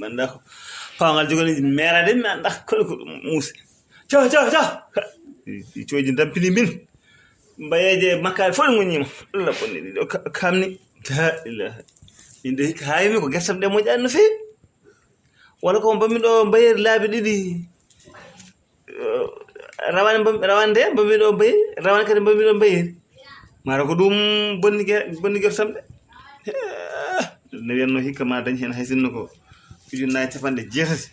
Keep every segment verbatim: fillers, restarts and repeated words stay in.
Mandak pawangal jogani mera de mi andak kolo ko musi. Ca ca ca. Coji dampini min. Mbayeje makkaari fof ne gonñiima. Allah bonni ɗiɗo kamni. La ilaha. Min de hikka haayimi ko gersam ɗe moƴƴani no feewi. Wala ko mbammi ɗo mbayeeri laabi ɗiɗi. Rawane mbammi rawane nde mbammi ɗo mbayeeri rawane kadi mbammi ɗo mbayeeri. Mara ko ɗum bonni ge bonni gersam ɗe. Ne wiyatno hikka ma dañ heen hay sinno ko ujunnaji capanɗe jeetati.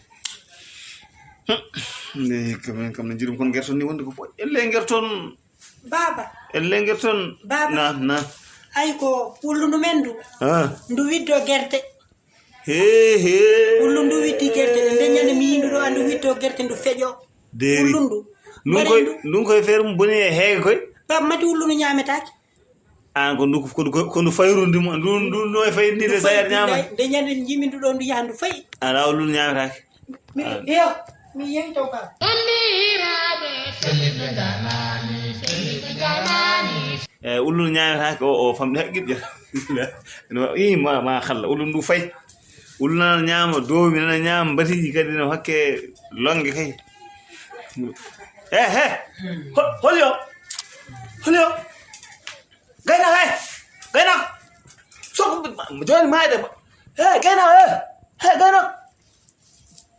Nde hikka min kam no jirum kon gerton ni wonde ko fof elle gerton. Baba. Elle gerton. Baba. Na na. Ay ko ullundu men ndu. Ah. Ndu widdo gerte. He he. Ullundu widdi gerte nde ñande mi yindu ɗo andu widdo gerte ndu feƴo. Deeri. Ullundu. Ɗum koy ɗum koy feere mum boni e heege koy. Baba mati ullundu ñametaki. An ko ndu ko ndu fayrundi mo ndu ndu no e fayrni de sayar ñama. Nde ñande jimi ndu ɗo ndu yaha ndu fayi. Ala o lul ñametaake. Iyo mi yehi to ka. Banndiraaɓe, sellitɓe ganaani, sellitɓe ganaani. E ullul ñametaake o o famɗi haqqil ƴe. No i ma ma xalla ullul ndu fay. Ullul nana ñaama doomi nana ñaama mbatiji kadi no hakke longe kay. He he. Hol yo. Hol yo. Gayna he. Gayna. So joni mayde. He gayna he. He gayna.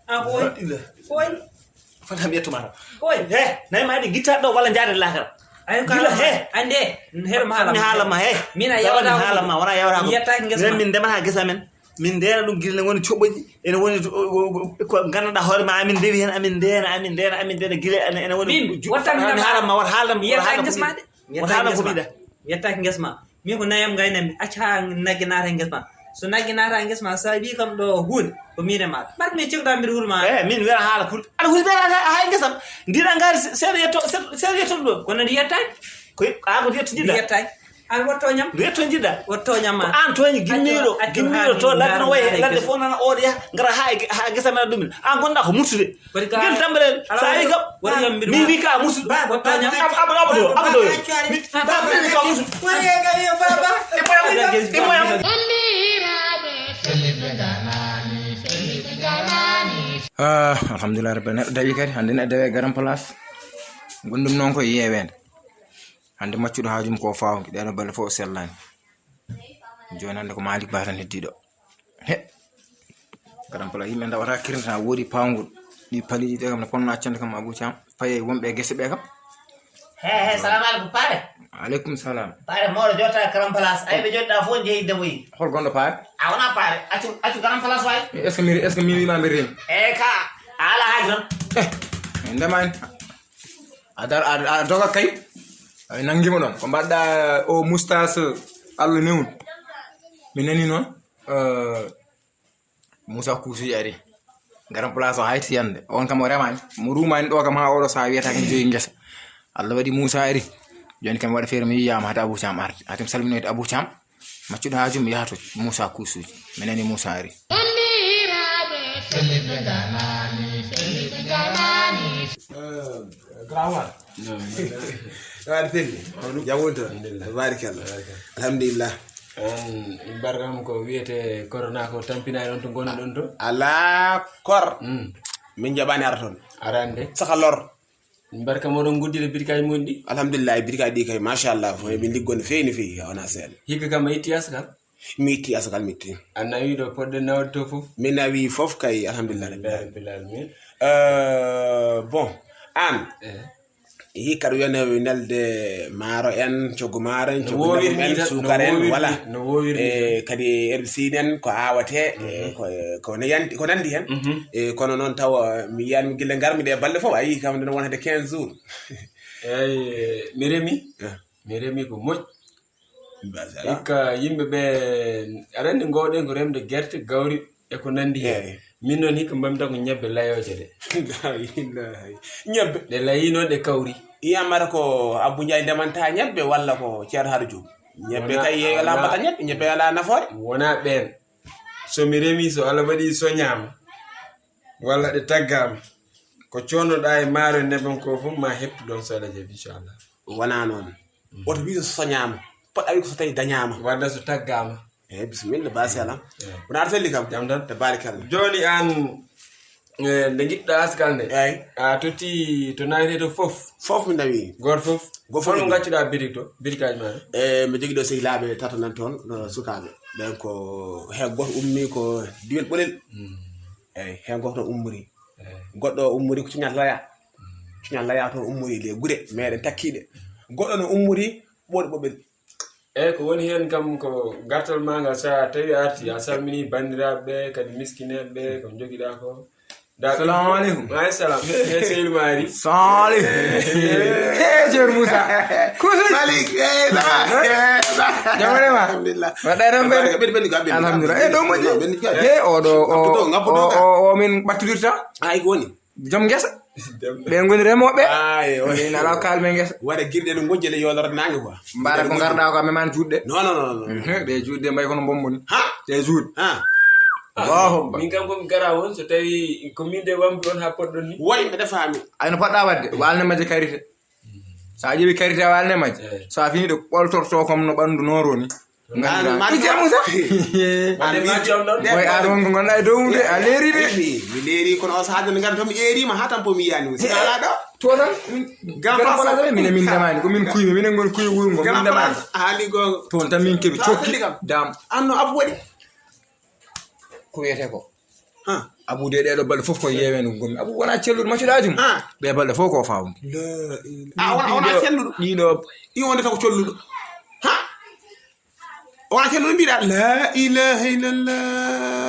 A boy. Boy. Fata mi yettuma. Boy. He nay mayde gitta ɗo walla jaade lakara. Ayo ka. Gila he. Ande. Hero ma hala. Mi hala ma he. Mina yawra hala ma wala yawra ko. Yetta ngesa. Min demata gesa men. Min ndena ɗum gila ne woni coɓoji ene woni ko ganduɗa hoore ma amin ndewi hen amin ndena amin ndena amin ndena gila ene woni. Min watta mi haala ma wata haaldam wata haaldam ko ɓiɗa. Wata haaldam ko ɓiɗa. Yettaki guesa ma. Min ko nayam gaynami acca ha nagge naata e guesa ma. So nagge naata e guesa ma sa wi kam ɗo hunde ko min e maɗa mbaɗ mi cekɗa mbiɗa huul ma. E min wiyata haala kul aɗa huuli ɓe ha e guesam ndiɗa ngaari seeɗa yetto seeɗa yetto ɗo. Kono ndi yettaki. Ko a ko ndi yetto jiɗɗa. Ndi yettaki. An wotto ñam. Wetto jiɗɗa. Wotto ñam ma. Ko an tooñi gimmiiɗo gimmiiɗo to ladde no wayi ladde fof nana oɗo yaha ngara ha ha gesa men ɗumen an gonɗa ko murtude. Ngel tambalel sa ari kam. Min wi ka murtude. Wotto ñam. Abo abo ɗo abo ɗo yo. Wi ka murtude. Ah, alhamdulillah rabbil neɗɗo dawi kadi hande neɗɗo dawi e garan place. Gondum noon ko yewede. Hande maccuɗo haajum ko fawki ɗeɗo balle fof o sellani. Joni hande ko malik ba tan heddiɗo. He. Garan pala yimɓe dawata kirnata woodi pawgol. Ɗi paliji ɗe kam no ponno accande kam abou thiam. Paye wonɓe e gese ɓe kam. He he salamu aleykum paare. Aleykum salam. Paare moɗo jotta garan place ay ɓe joɗɗa fof jeeyi demoyi. Hol gonɗo paare? A wona paare accu accu garan place way. Est ce que mi est ce que mi wima mi remi? E ka a ala haaju tan. Ndemani. A dar a doga kay. Ay nangima ɗon ko mbaɗɗa o moustache. Allah newni mi nani noon. Moussa kuusuji ari garan place o hayti yande on kam o remani mo rumani ɗo kam ha oɗo sa wiyata ko joyi guesa. Allah waɗi moussa ari. Joni kam waɗa feere mi yiyama hata abou thiam arde hatim salminoyde abou thiam. Maccuɗo haajum yaha to moussa kuusuji mi nani moussa ari. Grand wa. Waɗi selli. Jam woni toon. Barikalla. Alhamdulillah. On barkam ko wiyete corona ko tampinaani on to ngonɗon to. Ala kor. Min jaɓani ara toon. Arande saka lor. Barka moɗon guddide birkaji mon ɗi. Alhamdulillah birkaji ɗi kay machallah fof eɓe liggo no feewi no feewi wona seeɗa. Hikka kam a itti askal. Mi itti asgal mi itti. A nawi ɗo poɗɗen nawde to fof. Mi nawi fof kay alhamdulillah rabbil alamin. Euh, bon an. Hikka ɗum wiyande nelde maaro en coggu maaro en coggu nebam en sukar en voilà. E kadi herbicide en ko awate ko nandi hen. E kono noon taw mi yiyani mi gille garmi ɗe balɗe fof a yii kam nde wonata quinze jours. Eyi mi remi. Mi remi ko moƴƴi. Hikka yimɓe ɓe aɗa anndi ngowɗen ko remde gerte gawri e ko nanndi heen. Min noon hikka mbammi tan ko ñebbe layooje de. Ñebbe ɗe layii noon ɗe kawri. Yiyamata ko Abbu Njaay ndemanta ñebbe walla ko Ceerno Haadu Juuf? Ñebbe kay yeeyo laamata ñebbe ñebbe alaa nafoore. Wonaa ɓeen. So mi remii so Allah waɗii soñaama walla ɗe taggaama ko coodnoɗaa e maaro e nebam ko fof ma heɓtu ɗoon so Allah jaɓi inchallah. Wonaa noon. Woto wii so soñaama. Poɗɗa wii ko so tawi dañaama. Wadde so taggaama. Eeyi, bisimilla, baasi alaa. Eeyi. Wonaa aɗa selli kam? Jam tan. Tabaarikalla. Jooni aan, eh, nde njiɗɗaa askal nde? Eeyi. A totti to nayree to fof? Fof mi nawi. Gooto fof? Gooto fof. Holno ngaccuɗaa bitik to? Bitikaaji maa? Eeyi, mi jogii ɗo sehilaaɓe tato nan toon, no sukaaɓe. Ɓeen ko heen gooto ummii ko Diwel Ɓolel. Mm. Eeyi, heen gooto ummori. Eeyi. Goɗɗo ummori ko Cuñal Laya. Mm. Cuñal Laya toon ummori ɗe gure, meɗen takkiiɗe. Goɗɗo no ummori Ɓooɗi Ɓoɓel. Eeyi, ko woni heen kam ko gartal maa ngal, so a tawi a arti, a salminii banndiraaɓe ɓe, kadi miskineeɓe ɓe, ko njogiɗaa ko. Da-, Salamu aleykum. Maaleykum salam. Eeyi, sehil maa ari. Salih. Eeyi, Ceerno Moussa. Kuusuuji. Malik, eeyi, ça va? Eeyi, ça va? Jam woni ma? Alhamdulillah. Mbaɗɗa e tampere? Ɓe, ɓe, ɓe, ɓe, ɓe, Alhamdulillah. Eeyi, ɗo moƴƴi. Ɓe, ɓe, ɓe, Eeyi, oɗo, o, ngappuɗo, o, ngappuɗo o, o min ɓattodirta. Ay, ko woni? Joom ngesa. Ɓe ngoni remooɓe. Ah, eeyi, o. Min alaa ko kaal men ngesa. Waɗa girɗe no ngojjele yoolorde naange quoi. Mbaɗa ko ngarɗaa ko, a memaani juuɗe. Non, non, non, non. Mhm, ɗe juuɗe mbayi kono mbommoni. Ha? Ɗe juuɗe. Ha? Allahu Akbar. Min kam ko mi gara won, so tawi ko min de wambi on haa poɗɗon ni. Woy, mbeɗa faami. Ay no poɗɗa waɗde, walne majje karité. So a ƴeewi karité a walne majje. Eeyi. So a fini ɗo ɓoltorto kam no ɓanndu nooro ni. Ngannduɗaa. An, Malik, Ceerno Moussa. An, Malik, Malik, Malik. Moy ar won ko ngonɗaa e dow mum de, a leeri de. Mi, mi leeri kono o sahaa de ngam to mi eeriima haa tampo mi yiyaani mo. Sina alaa ɗo. To tan, min, Grand Grand Place Place, min, min ndemaani, ko min kuyɓe, minen ngoni kuyɓe wuro ngo, min Grand ndemaani. Place, a haali goonga. Toon tan min keɓi. Sa cokki, selli kam. Dam. An no Abu waɗi? Ko wiyetee ko? Ha. Abu de ɗeeɗo balɗe fof ko yeeweende ko ngonmi. Abu wonaa celluɗo, maccuɗo haaju mum. Ha. Ɓe balɗe fof ko fawde. La ilaha. A wona, wona celluɗo? Ɗiɗo. I wonde taw ko celluɗo. Ha? Wona celluɗo mbiɗa? La ilaha illallah.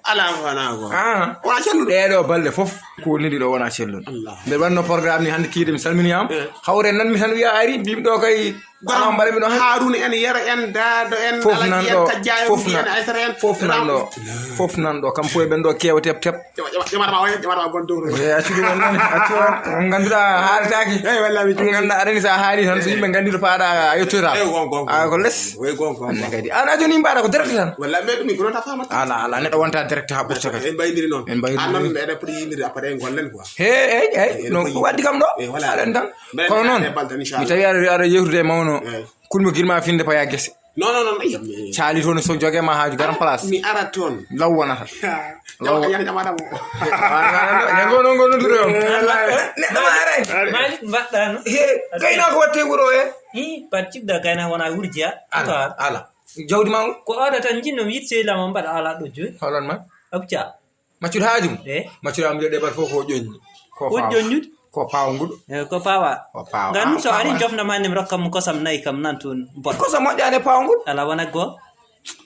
Ala wona ko. Ah. Wona celluɗo? Ɗeeɗo balɗe fof ko woni ɗiɗo wona celluɗo. Allah. Mbeɗa waɗno programme ni hannde kiide mi salmini am. Eh. Hawre nan mi tan wiya ari mbimi ɗo kay Goram, mbaɗa mi ɗo hannde. Haruna en, Yero en, Daado en, fof Alaji nan en, ɗo, Kajja en, fof Mudi en, nan, Aysata en, fof nan ɗo, Rambo. Fof nan ɗo, kam fof e ɓen ɗo keewa tep tep. Ƴama, ƴama, ƴama, ƴama, gon dow ɗo. Eh, accu ɗum on ɗon, accu on, on ngannduɗaa haaltaaki. Eyi, wallahi, mi on ngannduɗaa aɗa ni sa haali tan, so yimɓe nganndi to paaɗa a yettoyta. Eyi, gon, gon, gon. Ah, ko les. Eyi, gon, gon, gon. Anne kadi. An a joni mbaɗa ko direct tan. Wallahi, mais ɗum ko non ta famata. Ala, ala, neɗɗo wonta direct haa ɓurta kadi. En mbaydiri noon. En mbaydiri. An noon, eɗen poti yiɗirde après en gollen quoi. He, eyi, eyi, eyi, no ko waddi kam ɗo. Eyi, voilà. Aɗa anndi tan. Mbeɗa kono noon, e balɗe tan, inchallah. Mi tawi aɗa, aɗa yewtude e mawno. Eyi. Kulmo girma finde paya gese. Non, non, non, aywa, mi Caali toon so joge ma haaju garan place. Mi ara toon. Law wonata. Ha, law. Jawa, jawa, jawa, jawa. Yango non gono duro. Neɗɗo ma aray. Malik mbaɗɗa no? He, gayna ko watte wuro e? Hi, pat cikda gayna wona wurjiya. Ala, ala. Jawdi ma. Ko oɗo tan jinno mi yiɗ sehila ma mbaɗa ala ɗo joyi. Holon ma? Abca. Maccuɗo haaju mum? Eh? Maccuɗo am de ɗeɓal fof ko ƴoññi. Ko woni ƴoññude? Ko pawnguɗo. Eh, ko pawa. Ko pawa. Ngam ɗum so ari jofna ma nem rokka mo kosam nayi kam nan toon. Bot. Kosam moƴƴaani e pawnguɗo. Ala wona goo.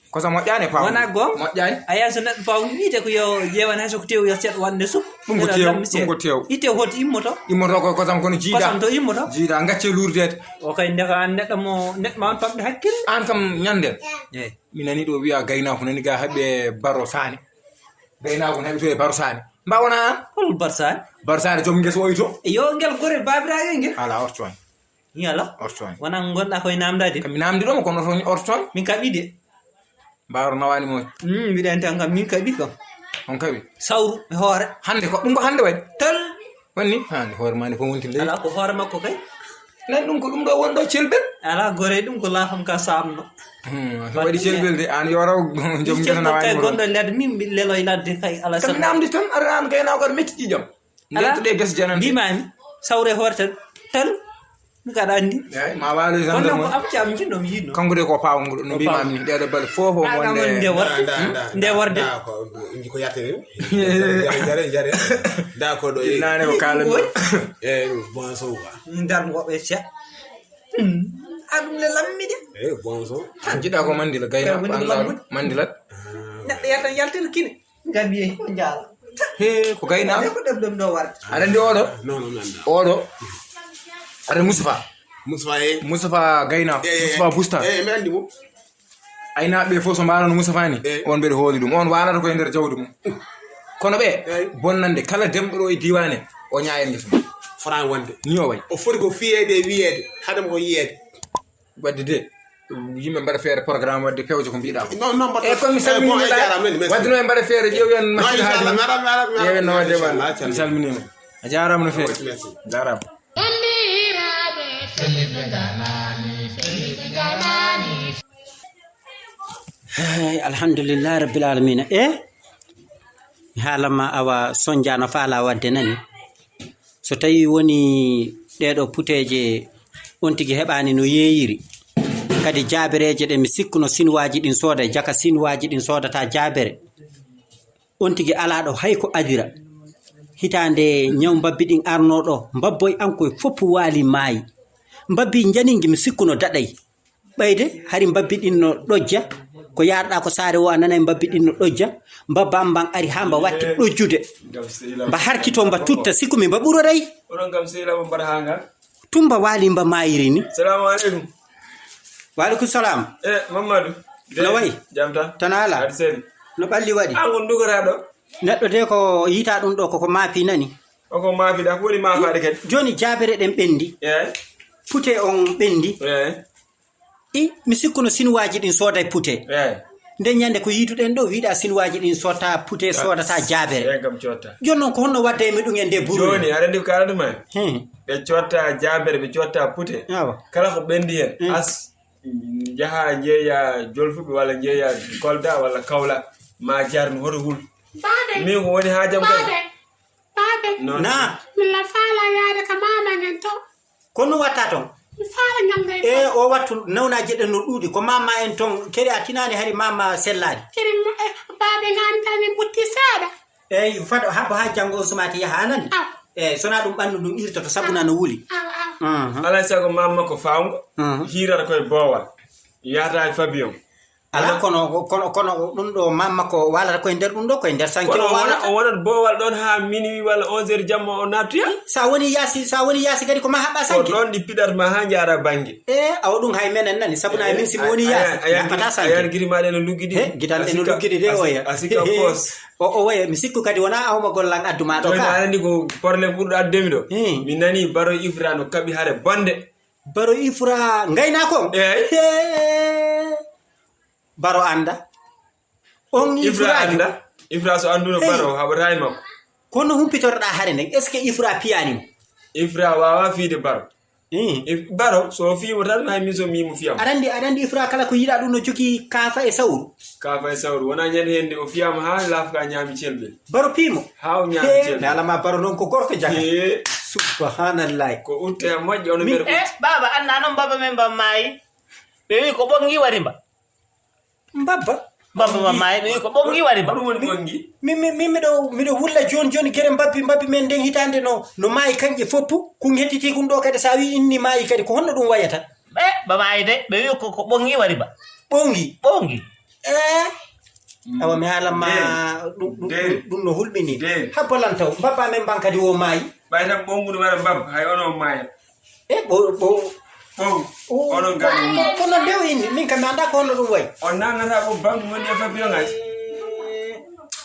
Kosam moƴƴaani e pawnguɗo. Wona goo. Moƴƴaani. A yaha so neɗɗo pawnguɗo wiite ko yo ƴeewan hay so ko tew yo seeɗa wonde sup. Ɗum ko tew, ɗum ko tew. Ite hoto immoto. Immoto ko kosam kono jiida. Kosam to immoto. Jiida ngacce lurdeede. O kay ndefa an neɗɗo mo, neɗɗo ma on famɗo hakkille. An kam ñande. Eh. Mi nani ɗo wiya gaynako nani ga haɓe baro sani. Gaynako naɓi to e Barsaani. Mba wona aan? Hol Barsaani? Barsaani joom ngesa oy to? Yo ngel gore baabiraaɓe ngel. Ala ortoñ. Yala. Ortoñ. Wona ngonɗa koye namdade. Kam mi namdi ɗo mo kono ortoñ, ortoñ. Min kaɓi de. Mbaaro nawani mo. Hmm, mbiɗen tan kam min kaɓi kam. On kaɓi? Sawru e hoore. Hannde ko, ɗum ko hannde waɗi? Tal. Wonni? Ha, nde hoore ma nde fof wonti leydi. Ala ko hoore makko kay. Nan ɗum ko ɗum ɗo wonɗo celbel? Ala gore ɗum ko laafam ka saamno. Hmm, so waɗi celbel de, an yo raw joom ngesa na wawi kay mo. Gonɗo ladde, min mbiɗa leloy ladde kay, ala. Kam sago. Namdi tan, aɗa an gaynaako aɗa metti ƴiƴam. Ala. Ndentuɗe gese janande. Mbimami, sawre hoore tan, tan, mi kaɗa anndi. Eyi, ma waalo tan. Kono ko abca am jinno mi yinno. Kanko de ko pawnguɗo, no mbimami ni, ɗeɗo bal fof o wonde. Nde warde. Nda, nda, nda, nde warde. Nda ko, ko yattere. Jare, jare, jare. Nda ko ɗo e. Nane ko kalan ɗo. E, bon so wa. Ndar mo ɓe ce. Hmm. A ɗum le lammi de. Eh, bon so. Tan jiɗa ko mandila gayna ko ɓangal mandilat. Neɗɗo yaltan yaltino kine. Gabiye ko jaala. He, ko gayna. Ko ɗum ɗum ɗo warde. Aɗa anndi oɗo? Non, non, mi annda. Oɗo. Aɗa Mustafa. Mustafa e. Mustafa gayna. Eh, eh, Mustafa Busta. Eh, mi anndi mo. Aynaaɓe ɓe fof so mbaarano Moustapha ni, eyi, on mbeɗa hooli ɗum. On waalata ko e nder jawdi mum. Kono ɓe, eyi, bonnande kala demɗo ɗo e diiwaan he, o ñaaya ngesa mum. Fota wonde. Ni o wayi. O foti ko fiyeede e wiyeede, haɗa mo ko yiyeede. Wadde de, yimɓe mbaɗa feere programme wadde pewje ko mbiɗa ko. Non, non, mbaɗa. Eyi, kono mi salminiima. Eh, bon, a jaaraama, merci. Wadde no en mbaɗa feere, ƴeewen. Non, maccuɗo inchallah, haaɗi. Mi ara, mi ara, mi ara. Ƴeewen no waɗde walla. Inchallah, merci. Jarama no feewi. Merci. Jarama. Hey, alhamdulillahi rabbil alamina. E mi haalama awa sonjano faala wadde nani. So tawi woni ɗeɗo puteje on tigi heɓani no yeeyiri, kadi jaabereje ɗe mi sikkuno sinwaaji ɗin sooda, jaka sinwaaji ɗin soodata jaabere. On tigi alaa ɗo hay ko adira. Hitaande ñaw mbabbi ɗin arnoo ɗo, mbabboy an koye fof waali maayi. Mbabbi njaningi mi sikkuno daɗay. Ɓayde hari mbabbi ɗin no ɗojja. Ko yaarɗa ko saare o a nanay mbabbi ɗin no ɗojja. Mbabba am mban ari haa mba watti ɗojjude. Mba harkito mba tutta sikku mi mba ɓuroray. Onon kam sehilaaɓe mbaɗa haa ngal. Tumba waali mba maayiri ni. Salamu aleykum. Waaleykum salam. E Mamadou. No wayi? Jam tan. Tan ala. Aɗa seli. No ɓalli waɗi? An ko ndugoraa ɗo? Neɗɗo de ko yiita ɗum ɗo koko maafi nani. Koko maafi da ko woni maafaade kadi? Jooni jaabere ɗen ɓendi. Eyi. Pute on ɓendi. Eyi. I mi sikkuno sinwaaji ɗin sooday pute. Eyi. Nden ñande ko yiiduɗen ɗo wiiɗa sinwaaji ɗin sotta pute soodata jaabere. Eyi kam cotta. Jooni noon ko honno wadda e mi ɗum e nde buru? Jooni aɗa andi ko kaalata ma? Hmm. Ɓe cotta jaabere ɓe cotta pute. Awa. Kala ko ɓendi hen. Hmm. As njaha njeeya jolfuɓe walla njeeya Kolda walla Kawla ma jarnu hoto hul. Baade. Min ko woni haajam kadi. Baade. Baade. Non. Na. Min la faala yaade ka mama ngen to. Ko no watta ton? Mi faala ñalde e o wattu nawnaji ɗen no ɗuuɗi ko mama en ton kere a tinani hari mama sellaali. Kere mo e baade ngantani butti seeɗa. Eyi fado habbo ha janngo on sumati yaha anani. Aw. Eyi sona ɗum ɓannu ɗum irtoto sabuna no wuli. Aw aw. Mhm. Alay sago mamma ko fawngo. Mhm. Hirata koye boowal. Yahata e fabiyon. Ala kono kono kono ɗum ɗo mamma ko walata koye nder ɗum ɗo koye nder sanke o walata. O wonat boowal ɗon ha minuit walla onze heures jamma o nattoya. Sa woni yaasi sa woni yaasi kadi ko ma haɓɓa sanke. Ko ɗon ɗi piɗat ma ha jaara bannge. E awa ɗum hay menen nani sabu na min simi woni yaasi mi haɓɓata sanke. Ayar giti maɗe no luggidi. He gitanɗe no luggidi de oya. Asika fos. O o waya mi sikku kadi wona awma gollan addu ma ɗo ka. Aɗa andi ko problème ɓurɗo addemi ɗo. Mi nani baro ifra no kaɓi hare bonde. Baro ifra ngayna kon. Eyi. Baro anda. On ifra anda. Ifra so anduno baro haɓata e makko. Kono humpitotoɗa hare nden est ce que ifra piyani mo? Ifra wawa fiide baro. Baro so o fiimo tan hay min so mimo fiyamo. Aɗa andi aɗa andi ifra kala ko yiɗa ɗum no jogii kaafa e sawru. Kaafa e sawru wona ñande hende o fiyama ha laafka ñaami celɓe. Baro piimo. Ha o ñaami celɓe. Mi alama baro noon ko gorko jaga. Subhanallahi. Ko utte ha moƴƴo ono ɓer utte. Baba anna noon baba men bam maayi. Ɓe wi ko ɓongi wari mba. Mbabba. Mbabba ma maayi ɓe wi ko ɓongi wari mba. Min min min miɗo miɗo wulla joni joni gere mbabbi mbabbi men nden hitande no no maayi kanƴe foppu kun hettiti kun ɗo kadi sa wi inni maayi kadi ko honno ɗum wayata? Ɓe ba maayi de ɓe wi ko ko ɓongi wari mba. Ɓongi. Ɓongi. Eh. Awa mi haala ma ɗum ɗum no hulɓini. Habbo lan taw mbabba men mban kadi wo maayi. Ɓay tan ɓongudu waɗa mbab hay ono maaya. E ɓo ɓo. Ɓow. Onon gani. Kono ndew inni min kam mi annda ko honno ɗum wayi. On nanata ko banque woni e fabiyon ay.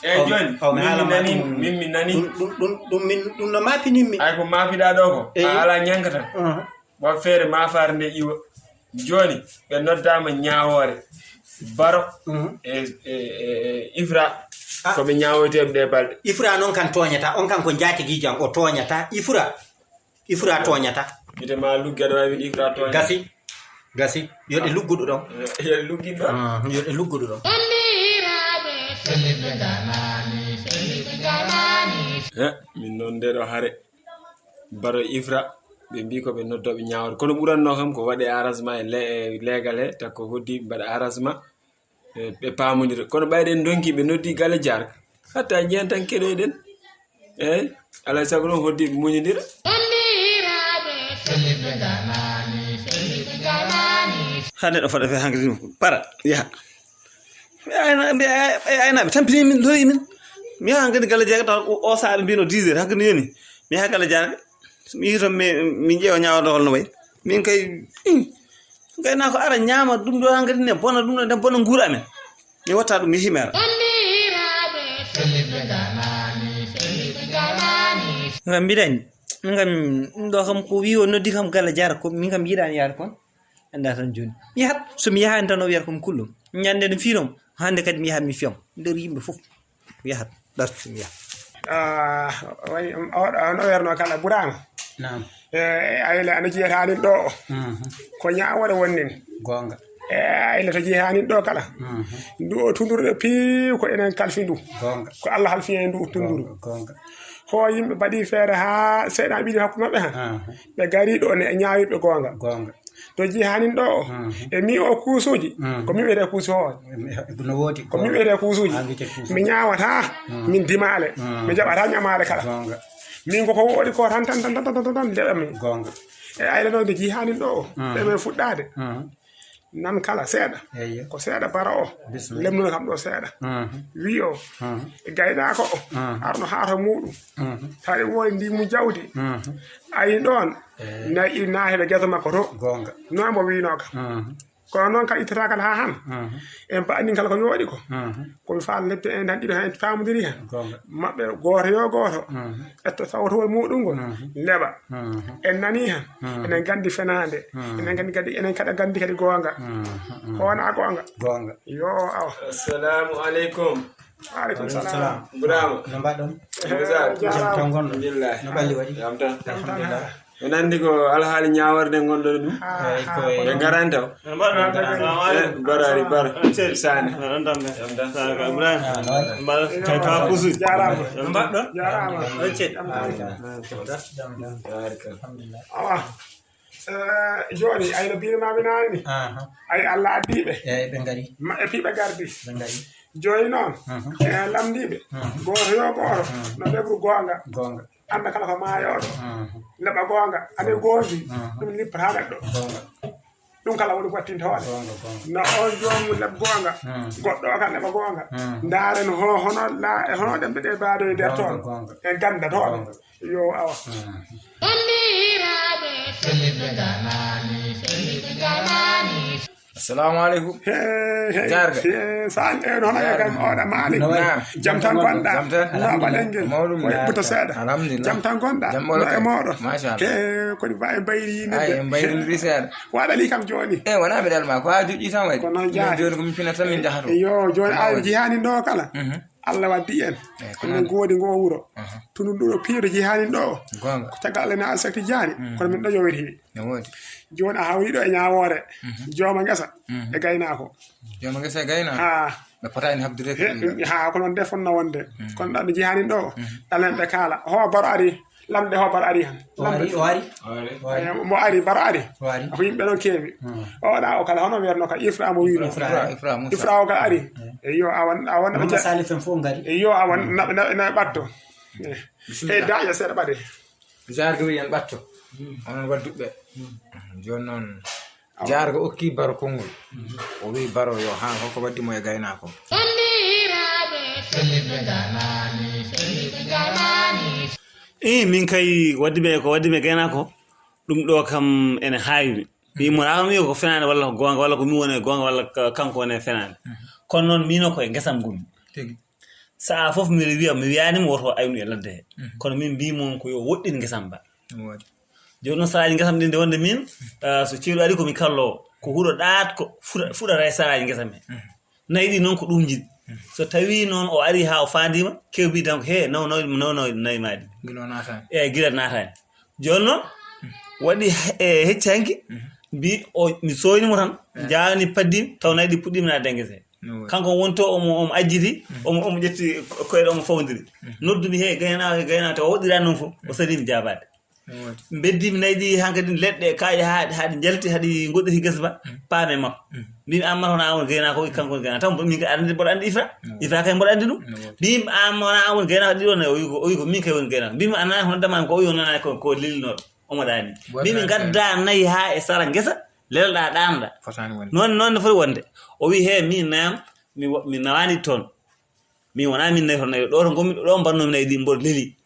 E joni min mi nani min mi nani. Ɗum ɗum ɗum min ɗum no mapininmi. Ay ko mapiɗa ɗo ko a ala ñankata. Wa feere ma faare nde iwa. Jooni ɓe noddaama ñaawoore baro e e e ifra. Ko ɓe ñaawoyteeɓe ɗe balɗe. Ifra noon kan tooñata on kan ko njaatigiijo am o tooñata ifra. Ifra tooñata. Gite ma lugge aɗa waawi wiide ifra tooñata. Gasi gasi. Yo ɗe lugguɗo ɗon. Yo ɗe luggiɗo. Yo ɗe lugguɗo ɗon. He min noon nde ɗo hare. Baro ifra ɓe mbi ko ɓe noddooɓe ñaawre kono ɓuranno kam ko waɗe arrangement e leegal he takko hoddi mbaɗa arrangement. Ɓe paamodira kono ɓayde en donki ɓe noddi galle jarka hatta jiyan tan keɗoyɗen. Eyyi alay saago ɗon hoddi ɓe muñodira. Ha neɗɗo fota fe hankadi para yaha. Ɓe ayna ɓe ay- ɓe aynaaɓe tampini min lori min. Mi yaha hankadi galle jeega taw o saaɓe mbino dix heures hankadi yoni. Mi yaha galle jeega mi yi toon mi mi ƴeewa ñaawata hol no wayi. Min kay ih, gaynaako ara ñaama ɗum ɗo hankadi ne bona ɗum ɗo ne bona nguura amen. Mi watta ɗum mi himera. Ngam mbiɗani ngam ɗum ɗo kam ko wi o noddi kam galle jeega ko min kam yiɗani yaade kon. Annda tan jooni mi yahat so mi yahaani tan o wiyata komi kullum. Ñande no fiinom hannde kadi mi yahat mi fiyam nder yimɓe fof. Mi yahat ɗarti mi yahat. Wayi on werno kala buraama. Naam. E ayla ana jiyata nin ɗo o. Ko ñaawore wonnin. Goonga. E ayla to jiyata nin ɗo kala. Ndu o tunduru ɗo piiw ko enen kalfi ndu. Goonga. Ko Allah halfi en ndu tunduru. Goonga. Ho yimɓe mbaɗi feere haa seeɗa ɓiɗi hakku maɓɓe han. Ɓe gari ɗo ne e ñaawirɓe goonga. Goonga. To jiyata nin ɗo o. E mi o kuusuuji. Ko mi wiyete kuusu o. No woodi. Ko mi wiyete kuusuuji. Mi ñaawata. Min dimaale. Mi jaɓata ñamaale kala. Goonga. Min ko ko woɗi ko tan, tan, tan, tan, tan, tan, leɓa min. Goonga. E ayla noon nde jihaanin ɗo o. Ɓe men fuɗɗaade. Nan kala seeɗa. Eyyo. Ko seeɗa bara o. Bismillah. Lemnuno kam ɗo seeɗa. Wi o. E gaynaako o. Arno haa to muɗum. Tawi woni ndi mu jawdi. Ayi ɗoon. Nayi naata e gesa makko to. Goonga. Noon mo wiinoo kam. Kono noon kala ittata kala haa han. En mbaɗi kala ko yooɗi ko. Ko mi faala lebte en tan ɗiɗo hen en faamodiri hen. Goonga. Maɓɓe gooto yo gooto. Etta sawtowol muɗum ngol. Leɓa. En nani hen. Enen gandi fenaande. Enen gandi kadi, enen kada gandi kadi goonga. Ko wona goonga. Goonga. Yo awa. Assalamu aleykum. Waaleykum salam. Buraama. No mbaɗɗon? Jam tan ngonɗon? Alhamdulillah. No ɓalli waɗi? Jam tan. Alhamdulillah. Mi nandi ko alhaali ñaaworde ngonɗon ɗum. Eyi, ko e ɓe garanta o. Eh, barari bar. Sane. Jam tan. Ibrahim. Mbaɗa. Ka kusu. Jaaraama. No mbaɗɗon? Jaaraama. Alhamdulillah. Awa. Eh, jooni, ay no mbiimi maa mi naani ni. Aha. Ay Allah addi ɓe. Eyi, ɓe ngari. Ma, e fii ɓe gardi. Ɓe ngari. Jooni noon, eh, lamndiiɓe. Gooto yo gooto, no leɓru goonga. Goonga. Annda kala ko maayooɗo. Leɓa goonga. Ane goondi, ɗum lippataa neɗɗo. Goonga. Ɗum kala woni ko wattinta hoore. Goonga, goonga. No on joomum leɓ goonga. Goɗɗo o kan leɓa goonga. Ndaaren ho-, hono la-, hono ɗemɗe ɗe mbaadoyi nder toon. Goonga, goonga. E gannda toon. Goonga. Yo awa. Banndiraaɓe, feliɓe ganaani, feliɓe ganaani. Assalamu aleykum. Hey, hey, Jarga. Hey, san en hono e kan oɗa Malik. Naam. Jam tan gonɗa. Jam tan. No baɗen ngel. Mawɗum. Ko e buto seeɗa. Alhamdulillah. Jam tan gonɗa. Jam ɓolo. No e moɗo. Machallah. He, kodi ba en bayri yimɓe. Ay, en bayrindiri seeɗa. Waɗali kam jooni. E, wona mi ɗal ma. Ko ha juƴƴi tan waɗi. Ko noon jaari. Jooni ko min pinata min jahato. Yo, jooni awdi jihaani ɗo kala. Allah waddi en. Eyi, ko min goodi ngo wuro. Tundu ndu ɗo piiwde jihaani ɗo. Goonga. Ko caggal Allah ne alsakti jaani. Kono min ɗo yowiti. Ne woodi. Jooni a hawri ɗo e ñaawoore. Jooma ngesa e gaynaako. Jooma ngesa e gaynaako? Haa. Ɓe potaani habdude ko ɗum ɗo. Haa, ko noon de fotnoo wonde. Kono ɗaɗo jihaani ɗo. Ɗalen ɓe kaala. Ho baro ari. Lamɗe ho baro ari han. O ari, o ari. O ari. Eh, mo ari, baro ari. O ari. Ko yimɓe noon keewi. Oɗa o kala hono wiyatnoo ka Ifra mo wiino. Ifra, Ifra Moussa. Ifra o kala ari. E yo awan, awan. Mama Salif en fof ngari. E yo awan, na, na, na ɓatto. Eh. Bismillah. E daaƴa seeɗa ɓaɗe. Jarga wi en ɓatto. Onon wadduɓe. Jooni noon, Jarga okki baro konngol. O wi baro yo haa holko waddi mo e gaynaako. Banndiraaɓe, feliɓe ganaani, feliɓe ganaani. Ii, min kay waddi mi ko waddi mi e gaynaako, ɗum ɗo kam ene haawi mi. Mi immoraaka mi ko fenaande walla ko goonga, walla ko min woni e goonga, walla ka-, kanko woni e fenaande. Kono noon, miino ko e ngesam ngonmi. Tigi. Sa'a fof mbiɗa wiya, mi wiyaani mo woto aynu e ladde he. Kono min mbii mon ko yo woɗɗin ngesam ba. Ɗum waɗi. Jooni noon saraaji ngesam ɗin nde wonde min, ah, so ceeɗu ari ko mi kalloowo. Ko huɗo ɗaat ko fuɗa-, fuɗata e saraaji ngesam he. Nayi ɗi noon ko ɗum njiɗi. So tawii noon o arii haa o faandiima, kewbi tan ko, "He, naw, naw, naw, naw, nayi maa ɗi." Gila o naataani. Eeyi, gila naataani. Jooni noon, waɗi he-, e hecci hanki, mbi o, mi sooyni mo tan, jaani paddiimi, taw nayi ɗi puɗɗiima naatde e ngese. No woodi. Kanko wonto omo, omo ajjiti, omo, omo ƴetti ko-, koyɗe omo fawndiri. Noddumi he gaynaako, he gaynaako, taw o waɗɗiraani noon fof, o saliimi jaabaade. No woodi. Mbeddiimi nayi ɗi hankadi leɗɗe, kaaƴe haa, haa ɗi njalti, haa ɗi ngoɗɗiti gesa ba, paame makko. Mbimi, "An mata wona an woni gaynaako, o kanko woni gaynaako." Taw mboɗo, min kadi anndi, mboɗo anndi Ifra. Ifra kay mboɗo anndi ɗum. No woodi. Mbimi, "An wona an woni gaynaako ɗiɗo ne?" O wi ko, o wi ko min kay woni gaynaako. Mbimi, "A nanaani hono dama ko o wi o nanaani ko, ko lelinoɗo." Omo ɗaani. Mbimi, "Ngaddaa nayi haa e sara ngesa, lelɗaa ɗaanoɗaa." Fotaani wonde. Noon, noon no foti wonde. O wi, "He, min naam, mi wa-, mi nawaani toon." Min wonaa min nayi toon nayi ɗo, ɗo to ngonmi ɗo, ɗo mbannoomi nayi ɗi mboɗo leli.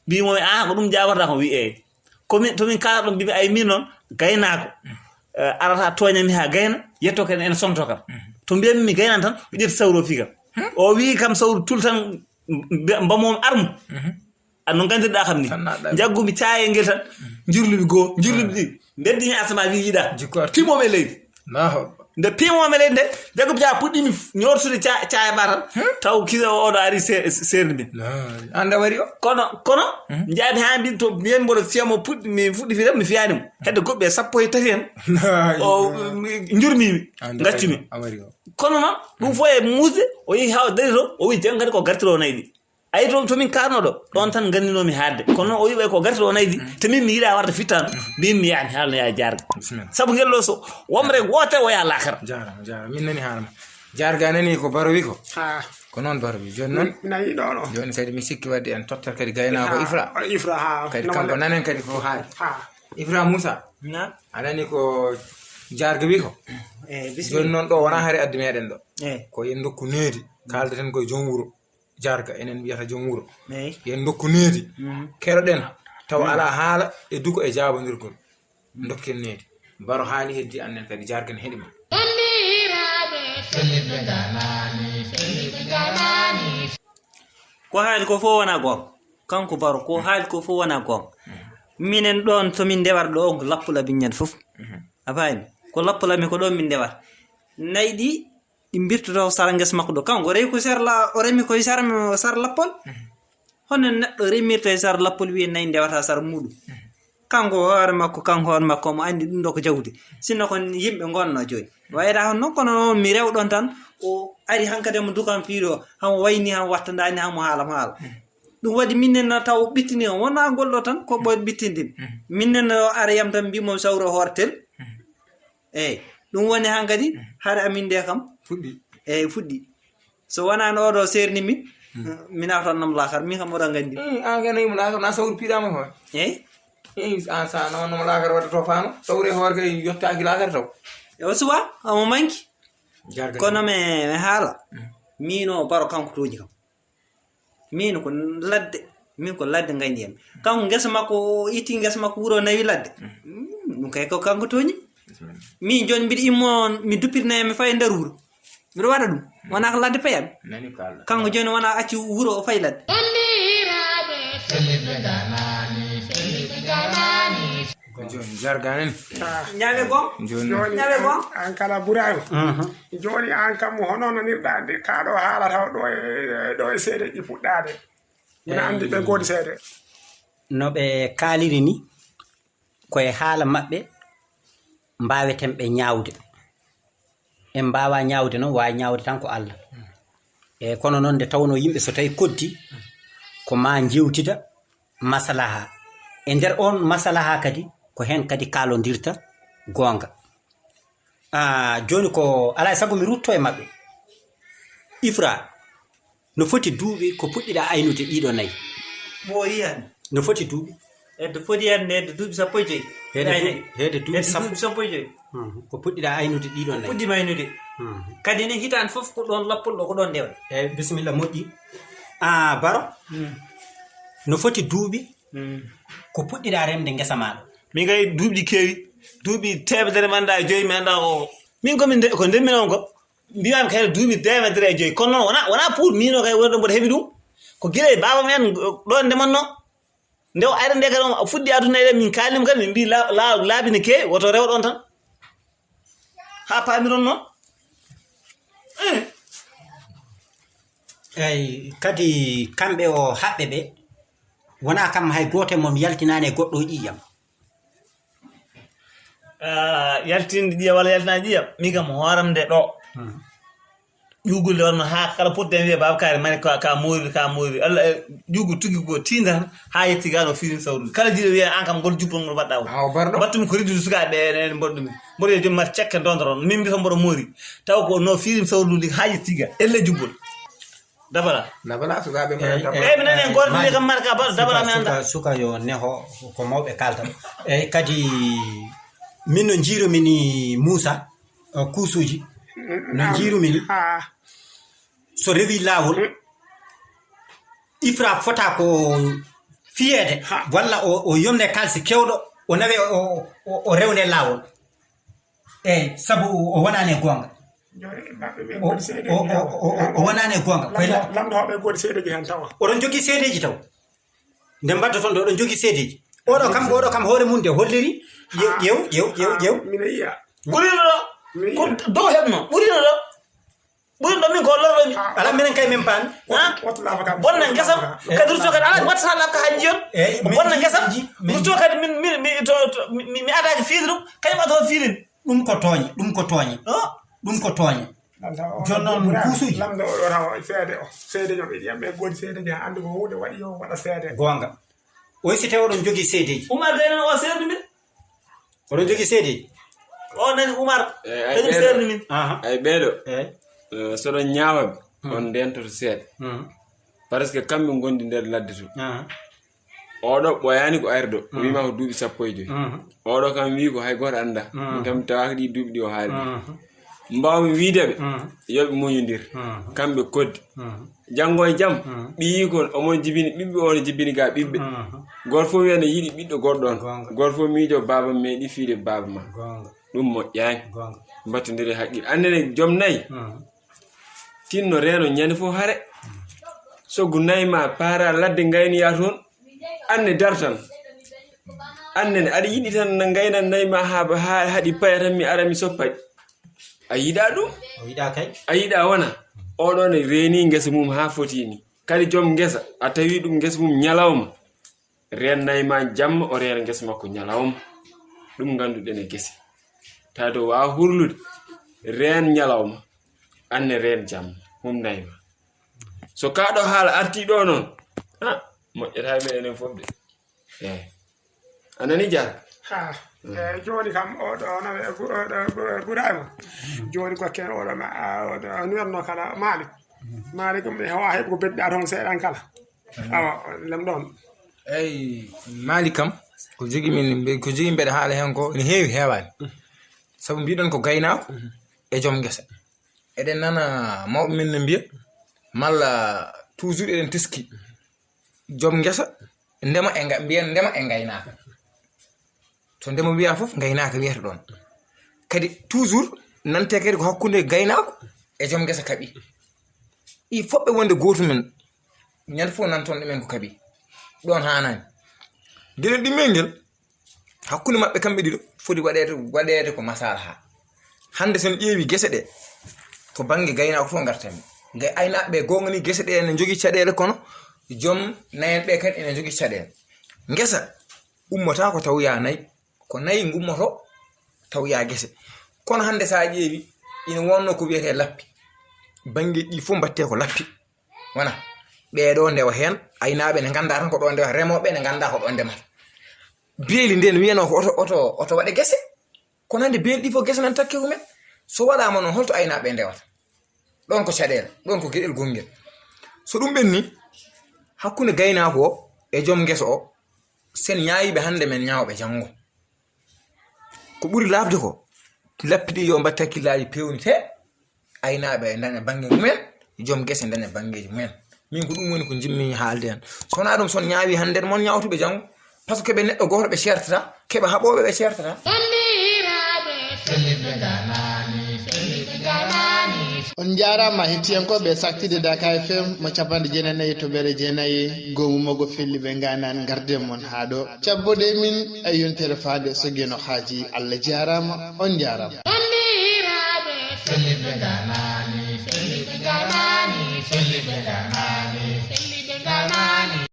Mbimomi, "Ah, ko ɗum jaaborɗaa ko?" Wi, "Eey." Ko min, to min kaala ɗum, mbimi, "Ay, min noon, gaynaako, eh, arata tooña mi haa gayna, yetto ko ene, ene sonto kam." To mbiyami mi gaynaani tan, o ƴetti sawru o fii kam. O wii kam sawru tul tan, mbe-, mbamomi armu. A no nganndirɗaa kam ni. Tan naatɗaa. Njaggumi caayel ngel tan, njurlumi goo, njurlumi ɗiɗi. Mbeddimi asamaa wi yiɗaa. Jikkoor. Timomi e leydi. Allahu Akbar. Nde piimomi leydi nde, jago biya puɗɗimi ñortude ca- caaye ɓatal, taw kisa oɗo ari se- seerni min. Anda wari o? Kono kono, njaadi haa mbin to mbiyen mboɗo fiya mo puɗɗi mi fuɗɗi fiyam mi fiyani mo hedde goɓɓe sappo e tati en. O njurmimi. Gaccumi. Kono noon ɗum fof e muusde, o yehi haa o dari to, o wi janngo kadi ko gartiro nayi ɗi. Ayi toon to min kaarnoɗo ɗon tan gandinomi haadde, kono noon o wi ɓay ko gartiro nayi ɗi te min mi yiɗa warde fittano. Mbin mi yaha mi haalno yaha jarga. Sabu ngel ɗo so womre woote o yaha lakara. Jarama jarama, min nani haalama. Jarga nani ko baro wi ko. Ha. Ko noon baro wi joni noon. Nani ɗo ɗo. Joni kadi mi sikki wadde en tottat kadi gaynako ifra. Ifra ha. Kadi kanko nanen kadi ko haali. Ha. Ifra Moussa. Na. A nani ko jarga wi ko. Eh, bismillah. Joni noon ɗo wona hari addi meɗen ɗo. Eh. Ko yen dokku needi. Kaldaten koye joom wuuro. Jarga enen mbiyata joom wuuro. Yen dokku needi. Keɗoɗen tawa alaa haala e duko e jaabondirgol. Dokken needi. Baro haali heddi annen kadi jarga ne heɗima. Ko haali ko fof wona goonga. Kanko baro ko haali ko fof wona goonga. Minen ɗoon to min ndewata ɗo on ko lappula min ñande fof. A faami? Ko lappula mi ko ɗoon min ndewata. Nayi ɗi ɗi mbirtoto sara ngesa makko ɗo. Kanko o rewi ko sara la- o remi koye sara sara lappol. Hono neɗɗo remirta e sara lappol wiye nayi ndewata sara muɗum. Kanko hoore makko kanko hoore makko omo andi ɗum ɗo ko jawdi. Sinno ko yimɓe gonno joni wayata hono noon kono noon mi rewɗon tan. O ari hankadi mo dukan piiɗo hamo wayni hamo wattandani hamo haala mo haala. Ɗum waɗi minen no taw ɓittini o wona golɗo tan ko ɓoyɗo ɓittindin. Minen no ara yam tan mbimo sawro hoore tel. Eyyi. Ɗum woni han kadi hare amin nde kam fuɗɗi. Eyyi fuɗɗi. So wonano oɗo serni min mi nawtan nam lakar min kam oɗo gandi. An kay nayimo lakar na sawru piɗama hoore. Eyyi. An sa nawannoma lakar wadde to fano sawre hoore kay yottaki lakar taw. Yo suwa omo manki. Jarga kono mi mi haala. Mino baro kanko toji kam. Min ko ladde min ko ladde gayni yam. Kanko ngesa makko o itti ngesa makko wuro nawi ladde. Ɗum kay ko kanko toñi. Min joni mbiɗa immo mi duppirna mi fayi nder wuro. Mbiɗa waɗa ɗum wona ko ladde payami. Kanko joni wona acci wuro o fayi ladde. Ko joni jarga en. Ñaame gom. Joni ñaame gom. An kala burama. Joni an kam hono nanirɗa nde ka ɗo haalata o ɗo e ɗo e seedeji puɗɗade. Mbiɗa andi ɓe godi seede. No ɓe kaaliri ni ko e haala maɓɓe mbaweten ɓe ñaawde. En mbaawa ñaawde noon waawi ñaawde tan ko Allah. E kono noon nde tawnoo yimɓe so tawi koddi ko maa njeewtida masalaha. E nder oon masalaha kadi ko heen kadi kaalondirta goonga. Ah, jooni ko alaa e sago mi rutto e maɓɓe. Ifra, no foti duuɓi ko puɗɗiɗa aynude ɗiɗo nayi? Ɓooyi hannde. No foti duuɓi? Edde foti hannde edde duuɓi sappo e joyi. Heede duuɓi sappo e joyi. Ko puɗɗiɗa aynude ɗiɗo nayi? Puɗɗima aynude. Kadi ni hitaande fof ko ɗoon lappol ɗo ko ɗoon ndewa. Eyi bisimilla moƴƴi. A baro. No foti duuɓi ko puɗɗiɗa remde ngesa maaɗa? Min kay duuɓi keewi duuɓi teemedere mi annda e joyi mi annda o min komi ko ndemmi noon ko. Mbiyami kay duuɓi teemedere e joyi kono noon wona wona pour mino kay woni ɗo mboɗo heɓi ɗum. Ko gila e baaba men ɗo ndemanno. Nde o ari nde kadi o fuɗɗi aduna eɗen min kaalnima kadi min mbi laabi ne keewi woto rewo ɗon tan. Ha paamiron noon. Eyi kadi kamɓe o haɓɓe ɓe wona kam hay gooto e mon yaltinaani e goɗɗo o ƴiiƴam. Yaltinde ƴiiƴam walla yaltinaani ƴiiƴam min kam hooram nde ɗo. Ƴuugol nde wonno haa kala potde en wiya baaba kaari mari ka ka moori ka moori allah ƴuugol tigi ko tiinde tan haa yetti ga no firin sawrude kala jiiɗo wiya an kam ngol jubbol ngol mbaɗɗa o battumi ko riddude sukaaɓe ɓe enen mboɗo ɗumi mboɗo wiya joom mata cekke dondoro min mbiyata mboɗo moori taw ko no firin sawrude ndi haa yetti ga elle jubbol. Dabala. Dabala sukaaɓe mbaɗa dabala. Eyi mi nani en goto mbiye kam marka ba dabala mi anda. Suka yo neho ko mawɓe kalta. Eyi kadi min no jiiromi ni Moussa kuusuji no jiirumi ni. So rewi laawol ifra fota ko fiyeede walla o yomde kalsi kewɗo o nawe o rewde laawol. Eyi sabu o wonani e goonga. O wonani e goonga koye lamɗo hoɓe godi seedeji hen tawa oɗon jogui seedeji taw. Nde mbaddoton ɗo oɗon jogui seedeji oɗo kam oɗo kam hoore mum de holliri. Ƴew ƴew ƴew ƴew ƴew mino yiya. Gulino ɗo. Ko dow heɓno ɓurino ɗo. Ɓurino ɗo min ko lorɗomi. Ala minen kay min paami. Bonna ngesa kadi ruto kadi ala watta sa lafka ha jiyon. Bonna ngesa ruto kadi min min mi to mi mi adaki fiidu ɗum kay ma to fiidin. Ɗum ko tooñe, ɗum ko tooñe. Ɗum ko tooñe. Jooni noon kuusuuji. Lamɗo oɗo tawa seede o seede ñoɓe ɗiyan ɓe godi seede je hande ko huunde waɗi yo waɗa seede. Goonga. Oy si tawi oɗon jogii seedeeji. Umar gay noon o seerdi min. Oɗon jogii seedeeji. O nani Umar. Kañum seerdi min. Ay ɓeeɗo. Soɗon ñaawaɓe on ndentoto seeɗa. Parce que kamɓe gondi nder ladde to. Oɗo ɓoyaani ko arɗo o wiima ko duuɓi sappo e joyi. Oɗo kam wii ko hay gooto annda. Min kam tawaaka ɗi duuɓi ɗi o haali. Mbawmi wiideɓe yoɓe muñodir. Kamɓe koddi janngo e jam. Ɓiyi kon omon jibini ɓiɓɓe ono jibini ga ɓiɓɓe. Gooto fof wiya ne yiɗi ɓiɗɗo goɗɗo on. Gooto fof miijo baaba meeɗi fiide baaba ma. Ɗum moƴƴaani. Mbattondire haqqille annene joom nayi. Tinno reeno ñande fof hare. Soggu nayi ma paara ladde ngaynoya toon. Anne dartan annene aɗa yiɗi tan na ngaynan nayi ma ha ha haɗi paya tan mi ara mi soppaɗi. A yiɗa ɗum? O yiɗa kay. A yiɗa wona oɗo ne reeni ngesa mum ha fotini kadi joom ngesa a tawi ɗum ngesa mum ñalawma. Reen nayi ma jamma o reena ngesa makko ñalawma. Ɗum ganduɗen e gese. Taade o wawa hurlude. Reen ñalawma anne reen jamma mum nayi ma. So kaɗo haala arti ɗo noon ha moƴƴata e meɗen fof de. Eyi. A nani Dia? Ha. Eyi, jooni kam oɗo no burama jooni gokken oɗo nuwerno kala malik. Malik mi hawa heɓ ko bedda toon seeɗan kala. Awa lem ɗon. Eyi, malik kam ko jogi min ko jogi mbeɗa haala hen ko ne heewi heewani. Sabu mbiɗon ko gaynako e joom ngesa. Eɗen nana mawɓe men no mbiya malla toujours eɗen teski joom ngesa ndema e nga- mbiyen ndema e ngaynaaka. To ndema wiya fof ngaynaaka wiyata ɗon. Kadi toujours nante kadi ko hakkunde gaynaako e joom ngesa kaɓi. I fof ɓe wonde gootum men ñande fof nanton ɗumen ko kaɓi. Ɗon haanani. Ngel ɗimmel ngel hakkunde maɓɓe kamɓe ɗiɗo foti waɗeede waɗeede ko masalaha. Hannde so en ƴeewi gese ɗe to bannge gaynaako fof ngartanmi. Gay aynaaɓe ɓe goonga ni gese ɗe ene njogii caɗeele kono joom nayen ɓe kadi ene njogii caɗeele. Ngesa ummotaako taw ya nayi ko nayi ngummoto taw ya gese. Kono hannde so a ƴeewi ina wonno ko wiyetee lappi. Bannge ɗi fof mbaɗtee ko lappi. Wona ɓeeɗo ndewa heen aynaaɓe ne ngannda tan ko ɗo ndewa remooɓe ne ngannda ko ɗo ndemata. Beeli nden wiyano ko oto oto oto waɗe gese. Kono hannde beeli ɗi fof gese nan takke mumen. So waɗaama noon holto aynaaɓe ndewata? Ɗon ko caɗeele ɗon ko geɗel gonngel. So ɗum ɓenni hakkunde gaynaako o e joom ngesa o sen ñaawiiɓe hannde men ñaawɓe janngo. Ko ɓuri laaɓde ko lappi ɗi yo mbaɗ takkillaaji peewnitee. Aynaaɓe e ndaña bannge mumen. Joom gese ndaña banngeeji mumen. Min ko ɗum woni ko njimmi haalde heen. So wonaa ɗum so on ñaawii hannde mon ñaawtuɓe janngo. Par ce que ɓe neɗɗo gooto ɓe ceertata keɓa haɓooɓe ɓe ceertata. On njaaraama hettiyankooɓe saktide Daka F M mo capanɗe jeenayi e nayi toɓɓere jeenayi goomu mogo felli ɓe nganan ngarde mon haa ɗo. Cabboɗe min e yontere faande so geno haaji. Allah jaaraama on njaaraama. Banndiraaɓe felli ɓe nganan felli ɓe nganan felli ɓe nganan.